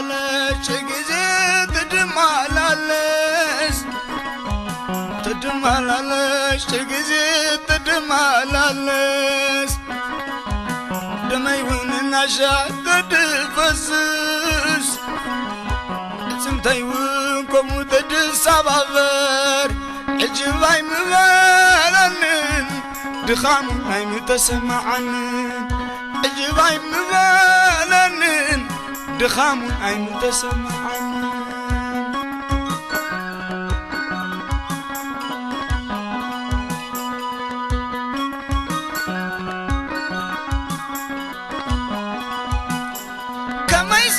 ለሽ ግዜ ትድማላለስ፣ ትድማላለሽ ግዜ ትድማላለስ፣ ደመይ እውን እናሻዕ ትድፈስስ፣ ጽምተይ እውን ከምኡ ትድሳባበር። ዕጅብ ኣይምበለንን ድኻሙ ኣይምተሰማዓንን፣ ዕጅብ ኣይምበለንን ድኻሙ ኣይምተሰማዓንን። ከመይሲ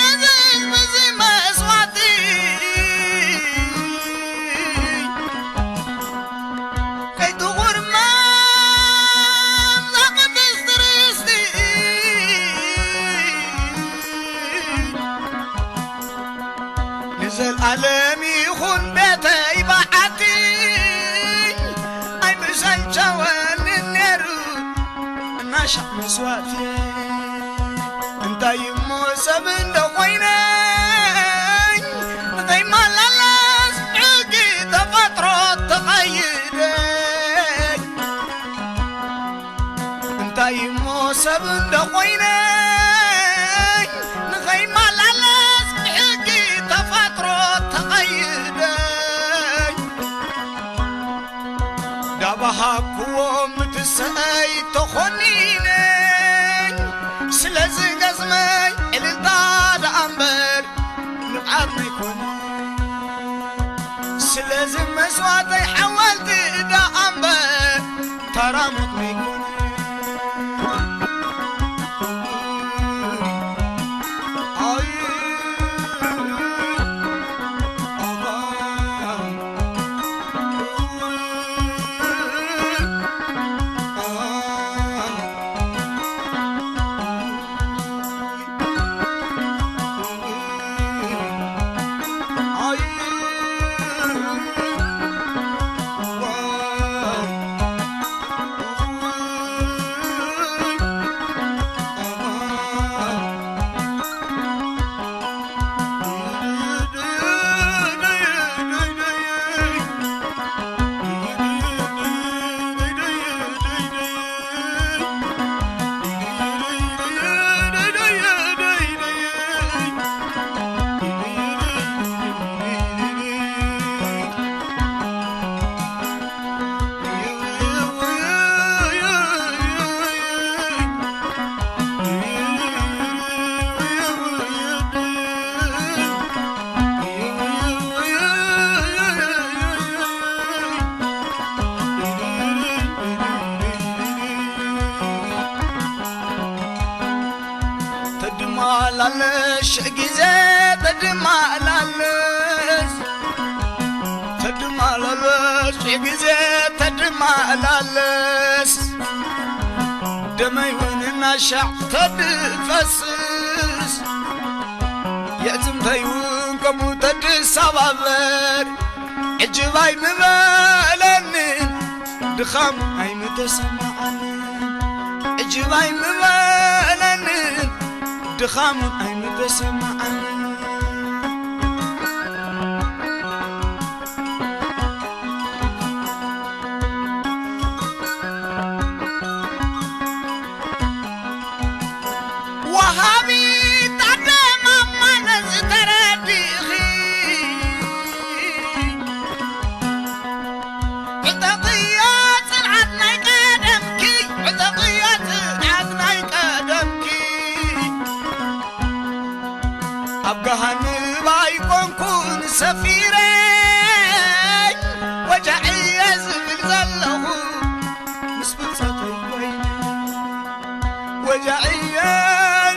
ነዚ ህዝቢ እዚ መስዋእቲ ከይትኹርመም እዛ ቅድስቲ ርስቲ፣ ንዘልኣለም ይኹን ቤተይ በዓቲ ኣይምሰልቸወንን ነይሩ። እናሻዕ መስዋእቲ እንታይ እሞ ሰብ እንደ ኮይነኝ ንኸይመላለስ ሕጊ ተፈጥሮ ተቐይደኝ። እንታይ እሞ ሰብ እንደ ኮይነኝ ንኸይመላለስ ብሕጊ ተፈጥሮ ተቐይደኝ። ዳባሃኩዎ ምትሰአይ ተኾኒነኝ። ስለዚ ገዝመይ ዕልልታ ደኣ እምበር ንብዓት ኣይኮነ። ስለዚ መስዋእተይ ሓወልቲ ደኣ እምበር ተራሞት ኣይኮነ። ተድማላለሽ ግዜ ተድማላለስ፣ ተድማላለሽ ግዜ ተድማላለስ፣ ደመይ እውን እናሻዕ ተድፈስስ፣ የእትምተይ እውን ከምኡ ተድሳባበር። ዕጅብ ኣይምበለንን ድኻም ኣይምተሰማዓንን፣ ዕጅብ ኣይምበለንን ድኻም ኣይምተሰማዓንን። ወሃቢት ኣደ ማማ ነዚ ተረዲኺ፣ ዕጠቕዮ ጽንዓት ናይ ቀደምኪ፣ ዕጠቕዮ ጽንዓት ናይ ቀደምኪ። ኣብ ገሃንብ ኣይኮንኩን ሰፊረ፣ ወጃዕ እየ ዝብል ዘለኹ ምስ ብጾተይ ኮይኑ። ወጃዕ እየ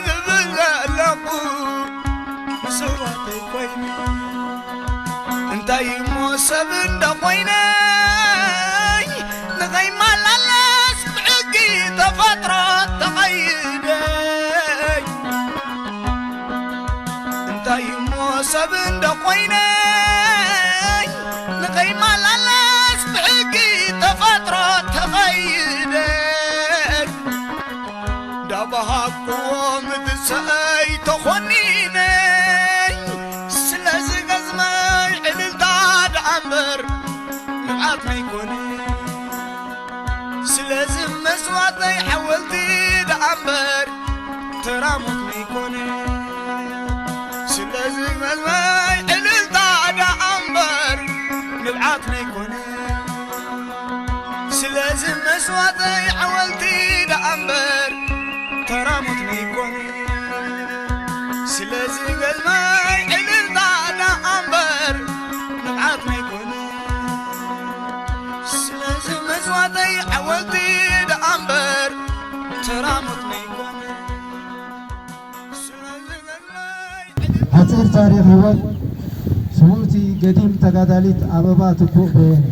ዝብል ዘለኹ ምስ ኣሕዋተይ ኮይኑ። እንታይ እሞ ሰብ እንደ ኮይነይ፣ ንኸይመላለስ ብሕጊ ተፈጥሮ ተቐይደይ። እንታይ እሞ ሰብ እንደ ኮይነይ፣ ንኸይመላለስ ብሕጊ ተፈጥሮ ተቐይደይ። እንዳበሃኩዎ ምትሰአይ ተኾኒነ። ኣይኮነ። ስለዚ መስዋእተይ ሓወልቲ ደኣ እምበር ተራሞት ኣይኮነ። ስለዚ መስዋእተይ ዕልልታ ደኣ እምበር ንብዓት ኣይኮነ። ስለዚ መስዋእተይ ሓወልቲ ደኣ እምበር ተራሞት ኣይኮነ። ስለዚ መስዋእተይ ዕልልታ ደኣ እምበር ንብዓት ኣይኮነ። ስለዚ መስዋእተይ ሓወልቲ ደኣ እምበር ተራሞት ኣይኮነ። ስለዚ መስዋእተይ ዕልልታ ሓፂር ታሪኽ ህይወት ስውእቲ ገዲም ተጋዳሊት ኣበባ ትኩእ በየነ።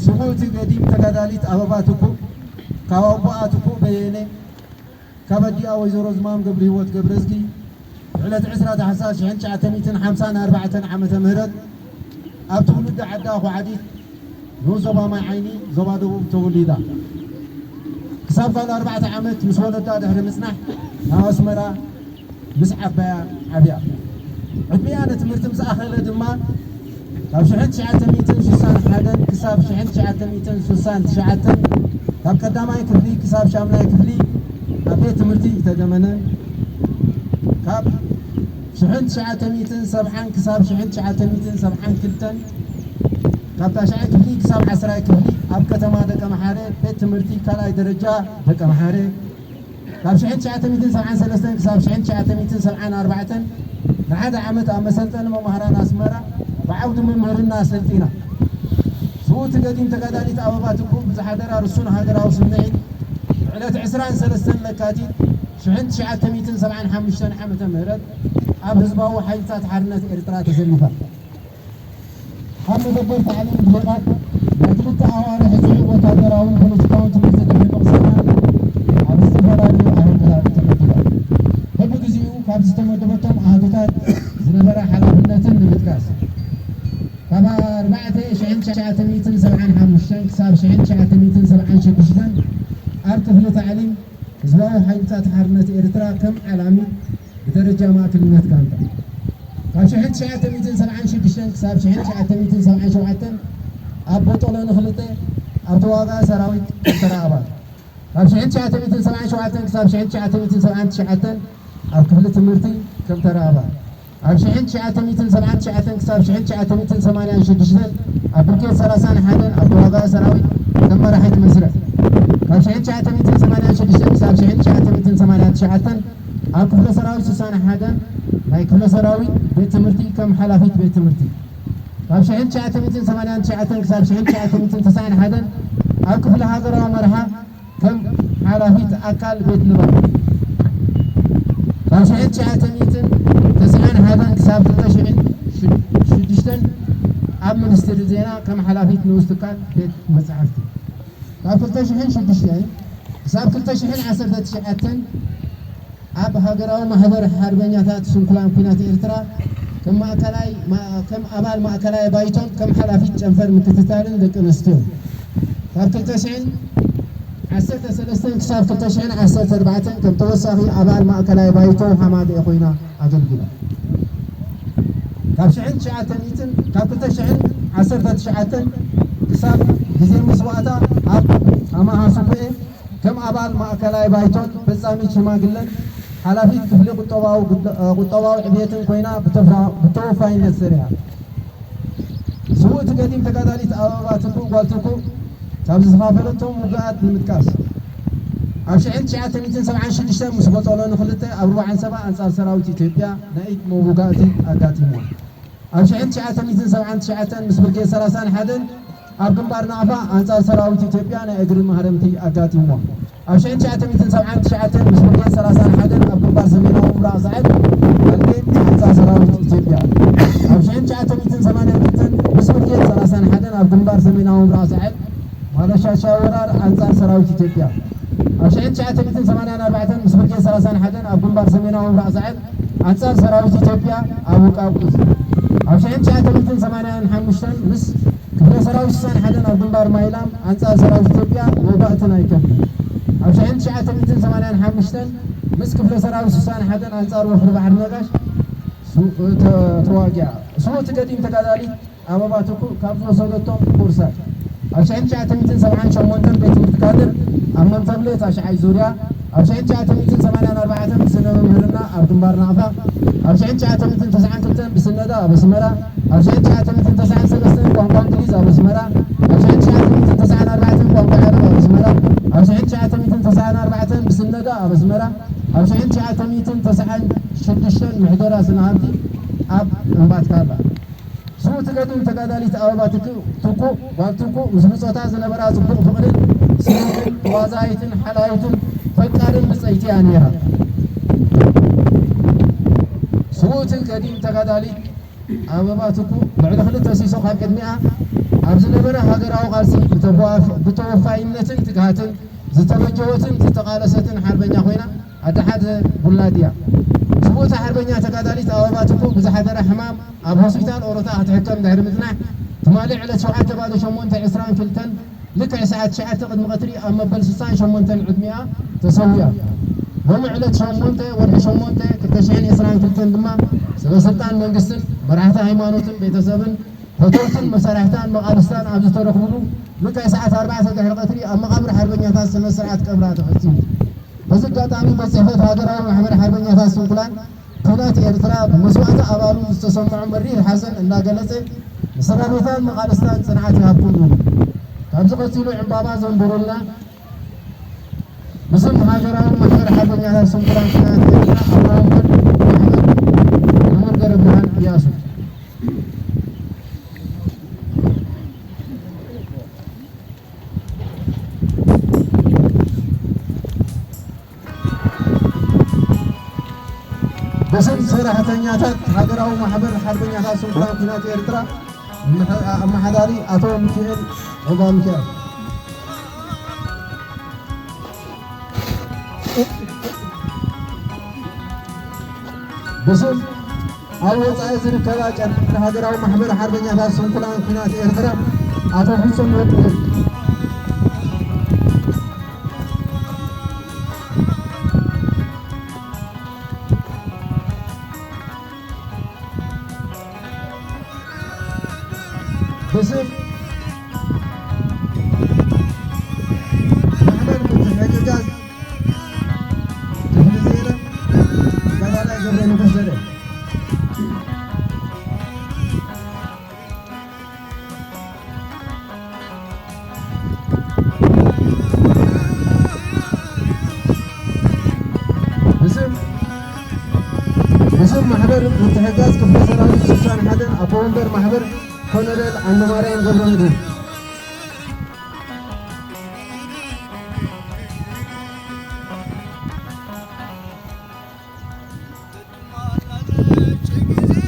ስውእቲ ገዲም ተጋዳሊት ኣበባ ትኩእ ካብ ኣቦኣ ትኩእ በየነ ካብ ኣዲኣ ወይዘሮ ዝማም ገብረህይወት ገብረዝጊ ብዕለት ዕስራ ታሕሳስ ሽሕን ትሽዓተ ሚእትን ሓምሳን ኣርባዕተን ዓመተ ምህረት ኣብ ትውልዲ ዓዳ ኳዕዲት ንኡስ ዞባ ማይ ዓይኒ ዞባ ደቡብ ተወሊዳ። ክሳብ ጓል ኣርባዕተ ዓመት ምስ ወለዳ ድሕሪ ምጽናሕ ናብ ኣስመራ ምስ ዓባያ ዓብያ። ዕድሚኣ ንትምህርቲ ምስ ኣኸለ ድማ ካብ ሽሕን ትሽዓተ ሚእትን ስሳን ሓደን ክሳብ ሽሕን ትሽዓተ ሚእትን ስሳን ትሽዓተን ካብ ቀዳማይ ክፍሊ ክሳብ ሻምናይ ክፍሊ ኣብ ቤት ትምህርቲ ኢተገመነ፣ ካብ ሽሕን ትሽዓተ ሚእትን ሰብዓን ክሳብ ሽሕን ትሽዓተ ሚእትን ሰብዓን ክልተን ካብ ታሽዓይ ክፍሊ ክሳብ ዓስራይ ክፍሊ ኣብ ከተማ ደቀምሓረ ቤት ትምህርቲ ካልኣይ ደረጃ ደቀምሓረ፣ ካብ ሽሕን ትሽዓተ ሚእትን ሰብዓን ሰለስተን ክሳብ ሽሕን ትሽዓተ ሚእትን ሰብዓን ኣርባዕተን ንሓደ ዓመት ኣብ መሰልጠኒ መማህራን ኣስመራ ብዓውዲ ምምህርና ሰልጢና። ስውእቲ ገዲም ተጋዳሊት ኣበባ ትኩእ ብዝሓደራ ርሱን ሃገራዊ ስምዒት ብዕለት ዕስራን ሰለስተን ለካቲት ሽሕን ትሽዓተ ሚእትን ሰብዓን ሓሙሽተን ዓመተ ምህረት ኣብ ህዝባዊ ሓይልታት ሓርነት ኤርትራ ተሰሊፋ። ኣብ መደበር ታዕሊም ብሌቓት ናይ ክልተ ኣዋርሕ ጽዑቕ ወታደራውን ፖለቲካውን ትምህርቲ ድሕሪ ምቕሳማ ኣብ ዝተፈላለዩ ኣህጉራት ተመዲባ። በብግዜኡ ካብ ዝተመደበቶም ኣሃዱታት ዝነበራ ሓላፍነትን ንምጥቃስ፣ ካብ ኣርባዕተ ሽሕን ትሽዓተ ሚእትን ሰብዓን ሓሙሽተን ክሳብ ሽሕን ትሽዓተ ሚእትን ሰብዓን ሽዱሽተን ኣብ ክፍሊ ታዕሊም ህዝባዊ ሓይልታት ሓርነት ኤርትራ ከም ዓላሚ ብደረጃ ማእከልነት ጋንታ፣ ካብ ሽሕን ትሽዓተ ሚእትን ሰብዓን ሽዱሽተን ክሳብ ሽሕን ትሽዓተ ሚእትን ሰብዓን ሸውዓተን ኣብ ቦጦሎ ንኽልተ ኣብ ተዋጋኢ ሰራዊት ከም ተራ ኣባል፣ ካብ ሽሕን ትሽዓተ ሚእትን ሰብዓን ሸውዓተን ክሳብ ሽሕን ትሽዓተ ሚእትን ሰብዓን ትሽዓተን ኣብ ክፍሊ ትምህርቲ ከም ተራ ኣባል፣ ኣብ ሽሕን ትሽዓተ ሚእትን ሰብዓን ትሽዓተን ክሳብ ሽሕን ትሽዓተ ሚእትን ሰማንያን ሽዱሽተን ኣብ ብርጌድ ሰላሳን ሓደን ኣብ ተዋጋኢ ሰራዊት ከም መራሒት መስርዕ፣ ካብ ሽሕን ትሽዓተ ሚእትን ሰማንያን ሽዱሽተን ክሳብ ሽሕን ትሽዓተ ሚእትን ሰማንያን ትሽዓተን ኣብ ክፍለ ሰራዊት ስሳን ሓደን ናይ ክፍለ ሰራዊት ቤት ትምህርቲ ከም ሓላፊት ቤት ትምህርቲ፣ ካብ ሽሕን ትሽዓተ ሚእትን ሰማንያን ትሽዓተን ክሳብ ሽሕን ትሽዓተ ሚእትን ተስዓን ሓደን ኣብ ክፍለ ሃገራዊ መርሓ ከም ሓላፊት ኣካል ቤት ንባብ፣ ካብ ሽሕን ትሽዓተ ሚእትን ተስዓን ሓደን ክሳብ ክልተ ሽሕን ሽዱሽተን ኣብ ሚኒስትሪ ዜና ከም ሓላፊት ንኡስ ትካል ቤት መጻሕፍቲ፣ ካብ ክልተ ሽሕን ሽዱሽተን ክሳብ ክልተ ሽሕን ዓሰርተ ትሽዓተን ኣብ ሃገራዊ ማሕበር ሓርበኛታት ስንኩላን ኲናት ኤርትራ ከም ማእከላይ፣ ማ-፣ ከም ኣባል ማእከላይ ባይቶን ከም ሓላፊት ጨንፈር ምክትታልን ደቂ ኣንስትዮ፣ ካብ ክልተ ሽሕን ዓሰርተ ሰለስተን ክሳብ ክልተ ሽሕን ዓሰርተ ኣርባዕተን ከም ተወሳኺ ኣባል ማእከላይ ባይቶ ሃማደኤ ኮይና ኣገልጊላ። ካብ ሽሕን ትሽዓተ ሚእትን፣ ካብ ክልተ ሽሕን ዓሰርተ ትሽዓተን ክሳብ ግዜ መስዋእታ ኣብ ኣማሃ ሱኩኤ ከም ኣባል ማእከላይ ባይቶን ፈጻሚት ሽማግለን ሓላፊት ክፍሊ ቁጠባዊ ጉዳ-፣ ቁጠባዊ ዕብየትን ኮይና ብተፍራ-፣ ብተወፋይነት ሰሪሓ። ስውእቲ ገዲም ተጋዳሊት ኣበባ ትኩእ ጓል ትኩእ ካብ ዝተኻፈለቶም ውግኣት ንምጥቃስ፣ ኣብ ሽሕን ትሽዓተ ሚእትን ሰብዓን ሽዱሽተን ምስ ቦጦሎ ንኽልተ ኣብ ሩባ ዓንሰባ ኣንጻር ሰራዊት ኢትዮጵያ ናይ ኢድ መውጋእቲ ኣጋጢምዋ። ኣብ ሽሕን ትሽዓተ ሚእትን ሰብዓን ትሽዓተን ምስ ብርጌድ ሰላሳን ሓደን ኣብ ግንባር ናቕፋ ኣንጻር ሰራዊት ኢትዮጵያ ናይ እግሪ ማህረምቲ ኣጋጢምዋ። ኣብ ሽሕን ትሽዓተ ሚእትን ሰብዓን ትሽዓተን ምስ ብርጌድ ሰላሳን ሓደን ኣብ ግንባር ሰሜናዊ ምብራቕ ዛዕድ ኣልጌት ኣንጻር ሰራዊት ኢትዮጵያ። ኣብ ሽሕን ትሽዓተ ሚእትን ሰማንያን ክልተን ምስ ብርጌድ ሰላሳን ሓደን ኣብ ግንባር ሰሜናዊ ምብራቕ ዛዕድ ማለሻሻ ወራር ኣንጻር ሰራዊት ኢትዮጵያ። ኣብ ሽሕን ትሽዓተ ሚእትን ሰማንያን ኣርባዕተን ምስ ብርጌድ ሰላሳን ሓደን ኣብ ግንባር ሰሜናዊ ምብራቕ ዛዕድ ኣንጻር ሰራዊት ኢትዮጵያ ኣብ ውቃብ ቁጽሪ። ኣብ ሽሕን ትሽዓተ ሚእትን ሰማንያን ሓሙሽተን ምስ ክፍለ ሰራዊት ስሳን ሓደን ኣብ ግንባር ማይላም ኣንጻር ሰራዊት ኢትዮጵያ መውጋእቲ ናይ ከብዲ። ኣብ ሽሕን ትሽዓተ ሚእትን ሰማንያን ሓሙሽተን ምስ ክፍለ ሰራዊት ስሳን ሓደን ኣንጻር ወፍሪ ባሕሪ ነጋሽ ሱ-፣ ተ-፣ ተዋጊኣ። ስውእቲ ገዲም ተጋዳሊት ኣበባ ትኩእ ካብ ዝወሰደቶም ኮርሳት ኣብ ሽሕን ትሽዓተ ሚእትን ሰብዓን ሸሞንተን ቤት ትምህርቲ ካድር ኣብ መምተብለ ታሽዓይ ዙርያ፣ ኣብ ሽሕን ትሽዓተ ሚእትን ሰማንያን ኣርባዕተን ብስነ መምህርና ኣብ ግንባር ናቕፋ፣ ኣብ ሽሕን ትሽዓተ ሚእትን ተስዓን ክልተን ብስነዳ ኣብ ኣስመራ፣ ኣብ ሽሕን ትሽዓተ ሚእትን ተስዓን ሰለስተን ቋንቋ እንግሊዝ ኣብ ኣስመራ፣ ኣብ ሽሕን ትሽዓተ ሚእትን ተስዓን ኣርባዕተን ቋንቋ ዓረብ ኣብ ኣስመራ፣ ኣብ ሽሕን ትሽዓተ ሚእትን ተስዓን ኣርባዕተን ብስነዳ ኣብ ኣስመራ፣ ኣብ ሽሕን ትሽዓተ ሚእትን ተስዓን ሽዱሽተን ምሕደራ ስነ ሃብቲ ኣብ እምባትካላ። ስውእቲ ገዲም ተጋዳሊት ኣበባ ትኩ-፣ ትኩእ፣ ጓል ትኩእ፣ ምስ ብጾታ ዝነበራ ጽቡቕ ፍቕርን ስኒትን ተዋዛኢትን ሓላይትን ፈቃርን ብጸይቲ እያ ነይራ። ስውእቲ ገዲም ተጋዳሊት ኣበባ ትኩእ ልዕሊ ክልተ ሲሶ ካብ ዕድሚኣ ኣብ ዝነበረ ሃገራዊ ቃልሲ ብተዋፍ-፣ ብተወፋይነትን ትግሃትን ዝተበጀወትን ዝተቓለሰትን ሓርበኛ ኮይና ኣደ ሓደ ውላድ እያ። ስውእቲ ሓርበኛ ተጋዳሊት ኣበባ ትኩእ ብዝሓደራ ሕማም ኣብ ሆስፒታል ኦሮታ ክትሕከም ድሕሪ ምጽናሕ፣ ትማሊ ዕለት ሸውዓተ ባዶ ሸሞንተ ዕስራን ክልተን ልክዕ ሰዓት ትሽዓተ ቅድሚ ቀትሪ ኣብ መበል ስሳን ሸሞንተን ዕድሚኣ ተሰዊኣ። ሎሚ ዕለት ሸሞንተ ወርሒ ሸሞንተ ክልተ ሽሕን ዕስራን ክልተን ድማ ሰበ ስልጣን መንግስትን መራሕቲ ሃይማኖትን ቤተሰብን ፈተውትን መሳርሕታን መቓልስታን ኣብ ዝተረኽብሉ ልክዕ ሰዓት ኣርባዕተ ድሕሪ ቀትሪ ኣብ መቓብር ሓርበኛታት ስነ ስርዓት ቀብራ ተፈጺሙ። በዚ ኣጋጣሚ ቤት ጽሕፈት ሃገራዊ ማሕበር ሓርበኛታት ስንኩላን ኲናት ኤርትራ ብመስዋእቲ ኣባሉ ዝተሰምዖ መሪር ሓዘን እናገለጸ፣ ንስድራ ቤታን መቓልስታን ጽንዓት ይሃብኩም ኢሉ። ካብዚ ቀጺሉ ዕምባባ ዘንበሩልና ብስም ሃገራዊ ማሕበር ሓርበኛታት ስንኩላን ኲናት ኤርትራ ኣቦ ወንበር ማሕበር መምህር ገብረብርሃን እያሱ። ብስም ሰራሕተኛታት ሃገራዊ ማሕበር ሓርበኛታት ስንኩላን ኲናት ኤርትራ ኣመሓ-፣ ኣመሓዳሪ ኣቶ ሚካኤል ዑባ ሚካኤል። ብስም ኣብ ወጻኢ ዝርከባ ጨንፈር ሃገራዊ ማሕበር ሓርበኛታት ስንኩላን ኲናት ኤርትራ ኣቶ ፍጹም ወዲ ብስም ማሕበር ምትሕግጋዝ ክፍሊ ዜና ተጋዳላይ ገብረ ንጉስ ዘርኤ። ብስም፣ ብስም ማሕበር ምትሕግጋዝ ክፍለ ሰራዊት ስሳን ሓደን ኣቦ ወንበር ማሕበር ኮሎኔል ዓንደማርያም ገብረመድህን።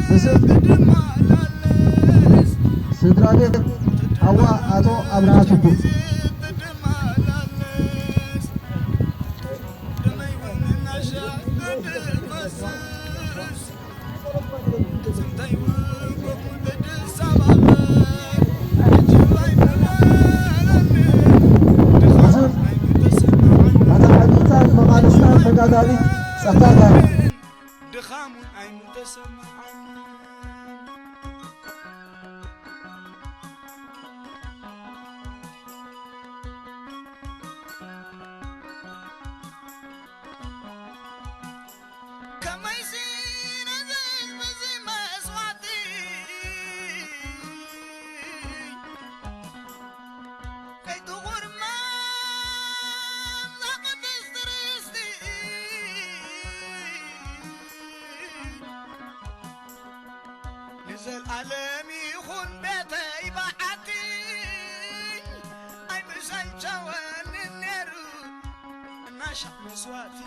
ብስም ስድራ ቤት ኣዋ ኣቶ ኣብርሃ ትኩእ። ብስም ኣታ ዓቢታን መቓልስታን ተጋዳሊት ጸጋታን። ድኻሙን ኣይምተሰምዓን። ከመይሲ ነዚ ህዝቢ እዚ መስዋእቲ ከይትኹርመም ዛቕትስቲ ርስቲ ንዘልኣለም ይኹን ቤተይ በዓቲ ኣይምሰልቸወንን ነይሩ እናሻዕ መስዋእቲ።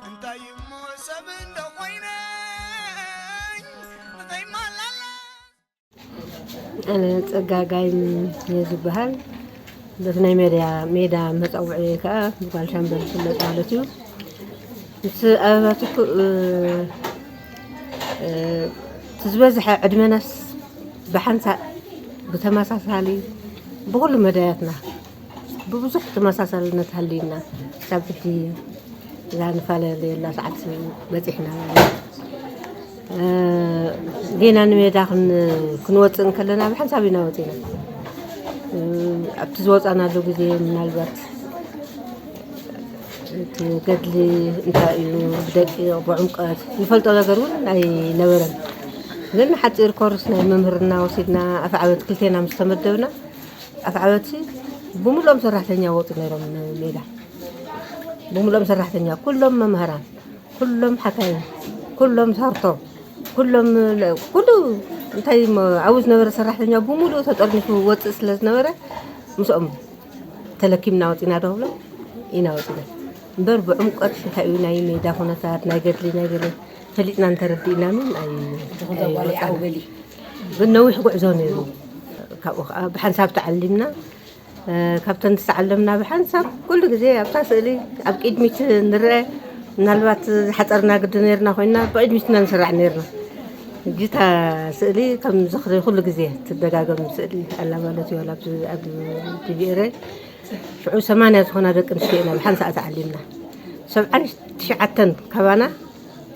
እንታይ እሞ ሰብ እንዶ ኮይነኝ ንኸይማላላ። ኣነ ጸጋጋይም እየ ዝበሃል። በቲ ናይ ሜድያ፣ ሜዳ መጸውዒ ከኣ ብጓል ሻምበል ዝፍለጥ ማለት እዩ። ምስ ኣበባ ትኩእ፣ እ፣ እ፣ እቲ ዝበዝሐ ዕድመናስ ብሓንሳእ ብተመሳሳሊ ብኹሉ መዳያትና ብብዙሕ ተመሳሳልነት ሃልዩና ክሳብ ሕጂ እዛ ንፈላለየላ ሰዓት በጺሕና ማለት እዩ። ጌና ንሜዳ ክን- ክንወፅእ እንከለና ብሓንሳብ ኢና ወፂና። ኣብቲ ዝወፃናሉ ግዜ ምናልባት እቲ ገድሊ እንታይ እዩ፣ ብደቂቕ ብዕምቀት ንፈልጦ ነገር እውን ኣይነበረን። ግን ሓፂር ኮርስ ናይ መምህርና ወሲድና ኣፍዓበት ክልቴና ምስ ተመደብና ኣፍዓበት ብምሉኦም ሰራሕተኛ ወፁ ነይሮም ንሜዳ። ብምሉኦም ሰራሕተኛ፣ ኩሎም መምህራን፣ ኩሎም ሓካይም፣ ኩሎም ሳርቶ፣ ኩሎም ኩሉ እንታይ ኣብኡ ዝነበረ ሰራሕተኛ ብምሉኡ ተጠርኒፉ ወፅእ ስለ ዝነበረ ምስኦም ተለኪምና ወፂና ዶ ክብሎ ኢና ወፂና እምበር ብዕምቀት እንታይ እዩ ናይ ሜዳ ኩነታት ናይ ገድሊ ናይ ገለ ፈሊጥና እንተረዲእና ምን ኣይወፃና። ግን ነዊሕ ጉዕዞ ነይሩ። ካብኡ ከዓ ብሓንሳብ ተዓሊምና። ካብተን ዝተዓለምና ብሓንሳብ ኩሉ ግዜ ኣብታ ስእሊ ኣብ ቅድሚት ንርአ። ምናልባት ዝሓፀርና ግዲ ነርና ኮይና ብቅድሚትና ንስራሕ ነርና። እታ ስእሊ ከም ዝኽሪ ኩሉ ግዜ ትደጋገም ስእሊ ኣላ ማለት እዩ። ኣብ ቲቪ ኤረ ሽዑ ሰማንያ ዝኾና ደቂ ኣንስትዮ ኢና ብሓንሳእ ተዓሊምና። ሰብዓን ትሽዓተን ካባና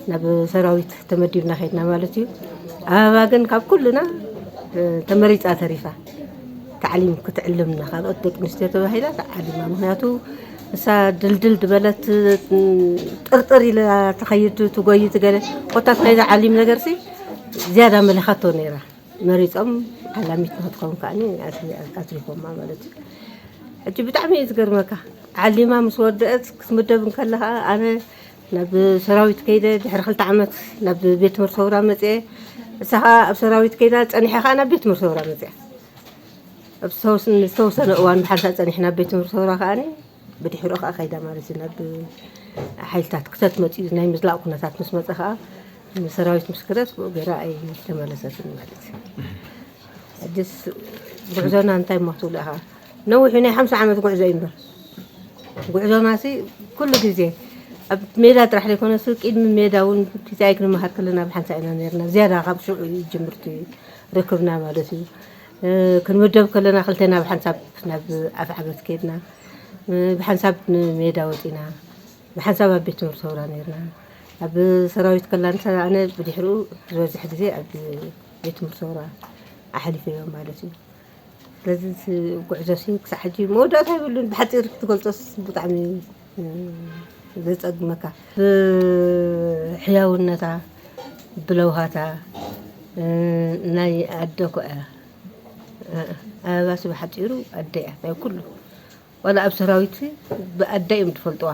ናብ ሰራዊት ተመዲብና ከድና ማለት እዩ። ኣበባ ግን ካብ ኩልና ተመሪፃ ተሪፋ። ታዕሊም ክትዕልምና ካልኦት ደቂ ኣንስትዮ ተባሂላ ተዓሊማ። ምክንያቱ እሳ ድልድል ዝበለት ጥርጥር ኢላ ትኸይድ ትጎይ ትገለ ኮታት ናይ ዓሊም ነገርሲ ዝያዳ መሊኻቶ ነይራ። መሪፆም ዓላሚት ንክትኸውን ከዓ ኣትሪፎማ ማለት እዩ። ሕጂ ብጣዕሚ እዩ ዝገርመካ። ዓሊማ ምስ ወደአት ክትምደብ እንከላ ከዓ ኣነ ናብ ሰራዊት ከይደ ድሕሪ ክልተ ዓመት ናብ ቤት ትምህርቲ ሰውራ መፅአ። እሳ ከዓ ኣብ ሰራዊት ከይዳ ፀኒሐ ከዓ ናብ ቤት ትምህርቲ ሰውራ መፅአ። ዝተወሰነ እዋን ብሓንሳእ ፀኒሕና ቤት ትምህርቲ ሰውራ ከዓ ብድሕሪኡ ከዓ ከይዳ ማለት እዩ ናብ ሓይልታት ክተት መፅኡ ናይ ምዝላቕ ኩነታት ምስ መፀ ከዓ ንሰራዊት ምስ ክደት ብኡ ገይራ ኣይተመለሰትን ማለት እዩ። ሕጅስ ጉዕዞና እንታይ እሞ ትብሉ ኢኻ? ነዊሑ ናይ ሓምሳ ዓመት ጉዕዞ እዩ እምበር ጉዕዞና ሲ ኩሉ ግዜ ኣብ ሜዳ ጥራሕ ዘይኮነ ሲ ቅድሚ ሜዳ እውን ክታይ ክንመሃር ከለና ብሓንሳ ኢና ነርና። ዝያዳ ካብ ሽዑ እዩ ጅምርቲ ርክብና ማለት እዩ። ክንምደብ ከለና ክልተና ብሓንሳብ ናብ ኣፍዓበት ከድና። ብሓንሳብ ንሜዳ ወፂና። ብሓንሳብ ኣብ ቤት ትምህርቲ ሰውራ ነርና። ኣብ ሰራዊት ከላ ንሳ ኣነ ብድሕሪኡ ዝበዝሕ ግዜ ኣብ ቤት ትምህርቲ ሰውራ ኣሕሊፈዮ ማለት እዩ። ስለዚ እቲ ጉዕዞ ሲ ክሳዕ ሕጂ መወዳእታ የብሉን። ብሓፂር ክትገልፆስ ብጣዕሚ ዘፀግመካ። ብሕያውነታ፣ ብለውሃታ፣ ናይ ኣደ ኮ እያ። ኣበባሲ ብሓፂሩ ኣደ እያ ናይ ኩሉ። ዋላ ኣብ ሰራዊት ብኣደ እዮም ዝፈልጥዋ።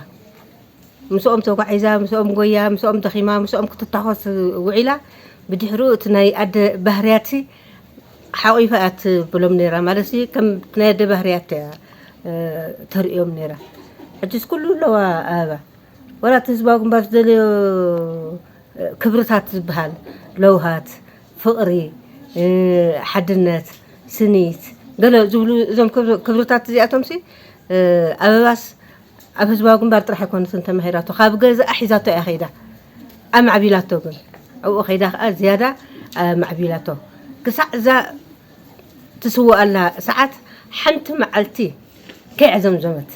ምስኦም ተጓዒዛ፣ ምስኦም ጎያ፣ ምስኦም ደኺማ፣ ምስኦም ክትታኾስ ውዒላ። ብድሕሩ እቲ ናይ ኣደ ባህርያት ሓቒፋ እያ ትብሎም ነይራ። ማለት ሲ ከም ናይ ኣደ ባህርያት እያ ተርእዮም ነይራ። ሕጅስ ኩሉ ኣለዋ ኣበባ። ዋላ እቲ ህዝባዊ ግንባር ዝደለዮ ክብርታት ዝበሃል ለውሃት፣ ፍቕሪ፣ ሓድነት፣ ስኒት ገለ ዝብሉ እዞም ክብርታት እዚኣቶም ሲ ኣበባስ ኣብ ህዝባዊ ግንባር ጥራሕ ኣይኮነትን ተማሂራቶ፣ ካብ ገዛኣ ሒዛቶ እያ ከይዳ ኣማዕቢላቶ። ግን ኣብኡ ከይዳ ከዓ ዝያዳ ኣማዕቢላቶ። ክሳዕ እዛ ትስውኣላ ሰዓት ሓንቲ መዓልቲ ከይዕዘምዘመት፣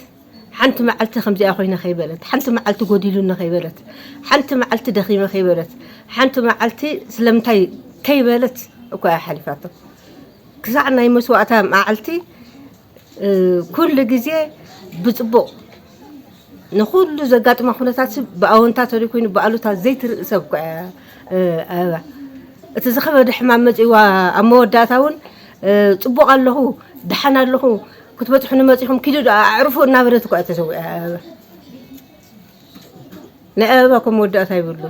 ሓንቲ መዓልቲ ከምዚኣ ኮይነ ከይበለት፣ ሓንቲ መዓልቲ ጎዲሉኒ ከይበለት፣ ሓንቲ መዓልቲ ደኺመ ከይበለት፣ ሓንቲ መዓልቲ ስለምንታይ ከይበለት እኮ እያ ሓሊፋቶ። ክሳዕ ናይ መስዋእታ መዓልቲ ኩሉ ግዜ ብፅቡቕ ንኩሉ ዘጋጥማ ኩነታት ብኣወንታ ተሪኮይኑ ብኣሉታ ዘይትርኢ ሰብ እኮ እያ ኣበባ። እቲ ዝኸበደ ሕማም መፂዋ ኣብ መወዳእታ እውን ፅቡቕ ኣለኹ፣ ደሓን ኣለኹ፣ ክትበፅሑ ንመፂኹም ኪዱ ደኣ ኣዕርፉ እናበለት እኮ እያ ተሰዊኣ ኣበባ። ናይ ኣበባ እኮ መወዳእታ ይብሉ።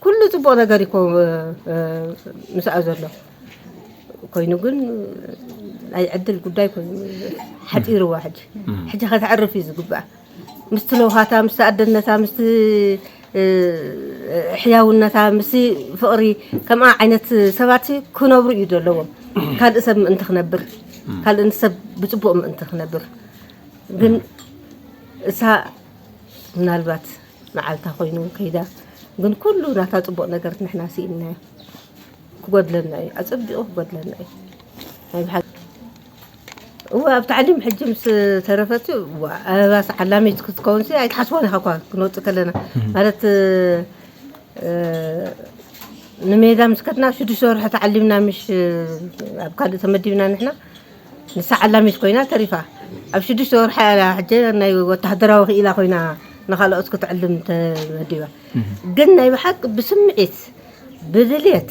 ኩሉ ፅቡቕ ነገር እኮ ምስኣ ዘሎ ኮይኑ ግን ናይ ዕድል ጉዳይ ኮይኑ ሓፂርዋ። ሕጂ ሕጂ ከተዕርፍ እዩ ዝግባኣ። ምስቲ ለውሃታ፣ ምስቲ ኣደነታ፣ ምስቲ ሕያውነታ፣ ምስቲ ፍቕሪ ከምኣ ዓይነት ሰባት ክነብሩ እዩ ዘለዎም። ካልእ ሰብ ምእንቲ ክነብር፣ ካልእ ሰብ ብፅቡቕ ምእንቲ ክነብር። ግን እሳ ምናልባት መዓልታ ኮይኑ ከይዳ፣ ግን ኩሉ ናታ ፅቡቕ ነገር ንሕና ስኢንናዮ። ክጎድለና እዩ፣ ኣፀቢቑ ክጎድለና እዩ። ናይ ብሓቂ እወ ኣብ ታዕሊም ሕጂ ምስ ተረፈት እወ ኣበባስ ዓላሚት ክትከውንሲ ኣይትሓስቦን ኢኻ እኳ ክንወፅእ ከለና ማለት እ፣ ንሜዳ ምስ ከድና ሽዱሽተ ወርሒ ተዓሊምና፣ ምሽ ኣብ ካልእ ተመዲብና ንሕና። ንሳ ዓላሚት ኮይና ተሪፋ። ኣብ ሽዱሽተ ወርሒ እያ ሕጂ ናይ ወተሃደራዊ ክኢላ ኮይና ንኻልኦት ክትዕልም ተመዲባ። ግን ናይ ብሓቂ ብስምዒት፣ ብድልየት፣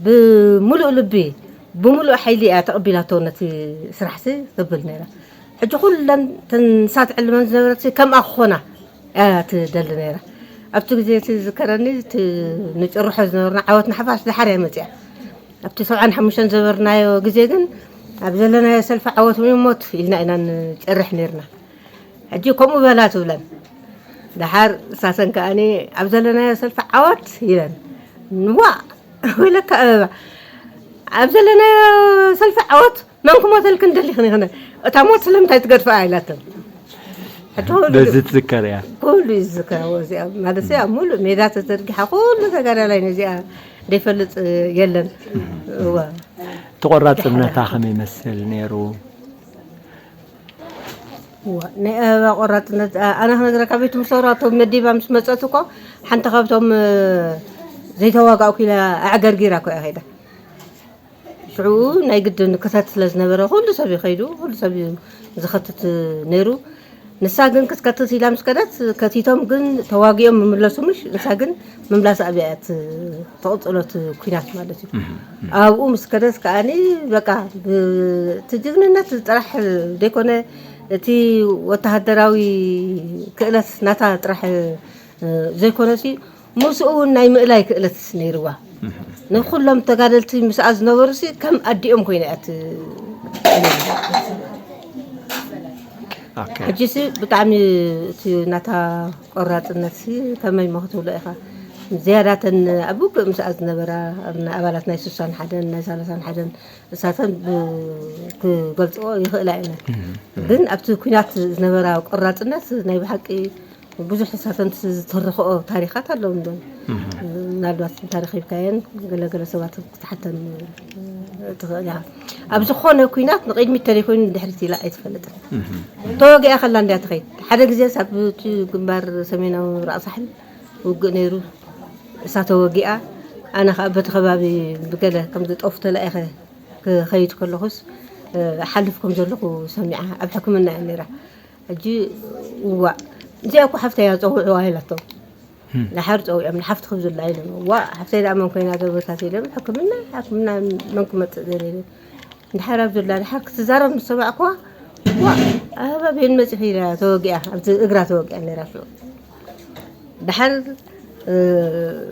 ብምሉእ ልቢ፣ ብምሉእ ሓይሊ እያ ተቐቢላቶ ነቲ ስራሕሲ ትብል ነይራ። ሕጂ ኩለን እተን ንሳ ትዕልመን ዝነበረት ከምኣ ክኾና እያ ትደሊ ነይራ። ኣብቲ ግዜ እቲ ዝዝከረኒ፣ እቲ ንጭርሖ ዝነበርና ዓወት ንሓፋሽ ድሓር እያ መፅያ። ኣብቲ ሰብዓን ሓሙሽተን ዝነበርናዮ ግዜ ግን፣ ኣብ ዘለናዮ ሰልፊ ዓወት ወይ ሞት ኢልና ኢና ንጭርሕ ነይርና። ሕጂ ከምኡ በላ ትብለን። ደሓር እሳተን ከኣኒ፣ ኣብ ዘለናዮ ሰልፊ ዓወት ኢለን። ዋእ! ወይለካ ኣበባ። ኣብ ዘለናዮ ሰልፊ ዓወት መን ክሞተልክን ደሊኽን ይኽነ? እታ ሞት ስለምንታይ ትገድፍኣ? ኢላተን። ሕጂ ኩሉ በዚ ትዝከር እያ። ኩሉ እዩ ዝዝከር። እዚኣ ማለት እዚኣ ሙሉእ ሜዳ ተዘርጊሓ፣ ኩሉ ተጋዳላይ ነዚኣ ዘይፈልጥ የለን። እዋ። ተቖራጽነታ ከመይ ይመስል ነይሩ? እዋ፣ ናይ ኣበባ ቆራጽነት፣ ኣ-፣ ኣነ ክነግረካ፣ ቤት ምሶራ እቶም መዲባ ምስ መጸት እኮ፣ ሓንቲ ካብቶም፣ እ፣ ዘይተዋጋእኩ ኢላ ኣዕገርጊራ እኮ እያ ከይዳ። ሽዑ ናይ ግድን ክተት ስለ ዝነበረ፣ ኩሉ ሰብ እዩ ከይዱ፣ ኩሉ ሰብ እዩ ዝኸትት ነይሩ። ንሳ ግን ክትከትት ኢላ ምስ ከደት፣ ከቲቶም ግን ተዋጊኦም ምምለሱ፣ ምሽ ንሳ ግን ምምላስ ኣብያ እያ ት-፣ ተቐጽሎ እቲ ኲናት ማለት እዩ። እህ፣ እህ። ኣብኡ ምስ ከደት ከኣኒ በቃ ብ-፣ እቲ ጅግንነት ጥራሕ ዘይኮነ፣ እቲ ወተሃደራዊ ክእለት ናታ ጥራሕ፣ እ፣ ዘይኮነሲ ምስኡ እውን ናይ ምእላይ ክእለት ነይርዋ። እህ። ንኩሎም ተጋደልቲ ምስኣ ዝነበሩሲ ከም ኣዲኦም ኮይና እያ ት-፣ ኦኬ። ሕጂሲ ብጣዕሚ እቲ ናታ ቆራጽነትሲ ከመይ እሞ ክትብሎ ኢኻ። ዝያዳተን ኣብ ውግእ ምስኣ ዝነበራ፣ ኣብ ናይ ኣባላት ናይ ስሳን ሓደን ናይ ሰላሳን ሓደን እሳተን ብ-፣ ክገልጽኦ ይኽእላ እየን። እህ፣ እህ። ግን ኣብቲ ኲናት ዝነበራ ቆራጽነት ናይ ብሓቂ ብዙሕ እሳተን ዝተረኽኦ ታሪኻት ኣለዉ እንዶ። እህ። ምናልባት እንተ ረኺብካየን ገለ ገለ ሰባት ክትሓተን ትኽእል ኢኻ። ኣብ ዝኾነ ኲናት ንቕድሚት ተለይኮይኑ ንድሕሪት ኢላ ኣይትፈልጥን። እህ። ተወጊኣ ከላ እንድያ ትኸይድ። ሓደ ግዜ ኣብ እቲ ግንባር ሰሜናዊ ምብራቕ ሳሕል ውግእ ነይሩ። እሳ ተወጊኣ፣ ኣነ ኸኣ በቲ ከባቢ ብገለ ከምዚ ጦፍ ተላኢኸ ክኸይድ ከለኹስ፣ እ፣ እሓልፍ ከም ዘለኹ ሰሚዓ፣ ኣብ ሕክምና እያ ነይራ። ሕጂ፣ እዋእ፣ እዚኣ እኮ ሓፍተይ እያ፣ ጸውዕዋ ኢላቶም። እም። ደሓር ጸዊዖም፣ ንሓፍትኺ ብዝላ ኢሎም። ዋእ፣ ሓፍተይ ደኣ መን ኮይና ዘበታት ኢሎም፣ ሕክምና፣ ሕክምና መን ክመጽእ ደልየ ኢሎም። እንድሓር ኣብ ዘላ ድሓር ክትዛረብ ምስ ሰማዕኩዋ፣ ዋእ፣ ኣበባ ቤን መጺኺ ኢላ ተወጊኣ፣ ኣብቲ እግራ ተወጊኣ ነይራ ሽዑ። ድሓር፣ እ፣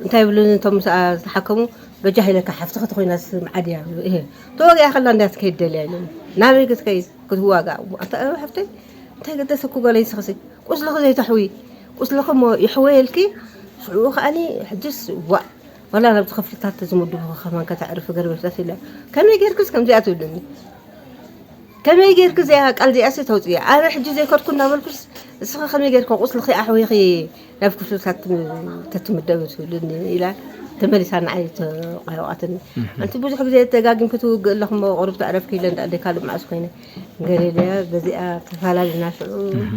እንታይ ይብሉኒ እቶም ምስኣ ዝተሓከሙ፣ በጃኺ ኢለካ ሓፍትኺ ተኾይናስ መዓድያ፣ እሄ፣ ተወጊኣ ከላ እንድያ ትከይድ ደልያ ኢሉኒ። ናበይ ክትከይድ? ክትዋጋእ? ኣታ ኣበባ ሓፍተይ፣ እንታይ ገደሰኪ ጓለይ ንስኽሲ? ቁስልኺ ዘይተሕዊ፣ ቁስልኺ እሞ ይሕወየልኪ፣ ሽዑ ከኣኒ ሕጅስ ዋእ፣ ዋላ ናብቲ ክፍልታት ዝምድቡኺ ከማን ከተዕርፊ ገርበሽታት ኢላ። ከመይ ጌርክስ ከምዚኣ ትብልኒ? ከመይ ጌርኪ እዚኣ ቃል እዚኣሲ ተውፅእያ? ኣነ ሕጂ ዘይከድኩ እናበልኩስ፣ እስኺ ከመይ ጌርኪ ቁስልኺ ኣሕዊኺ ናብ ክፍልታት ትም-፣ ተትምደቢ ትብልኒ ኢላ ተመሊሳ ንዓይ ተቋየቋትኒ። እህ። ኣንቲ ብዙሕ ግዜ ደጋጊምኪ ትውግእ ኣለኹ እሞ ቁሩብ ተዕረፍኪ ኢለ እንዳ ኣደይ ካልእ መዓስ ኮይነ ገለ ኢለያ በዚኣ ተፋላሊና ሽዑ። እህ።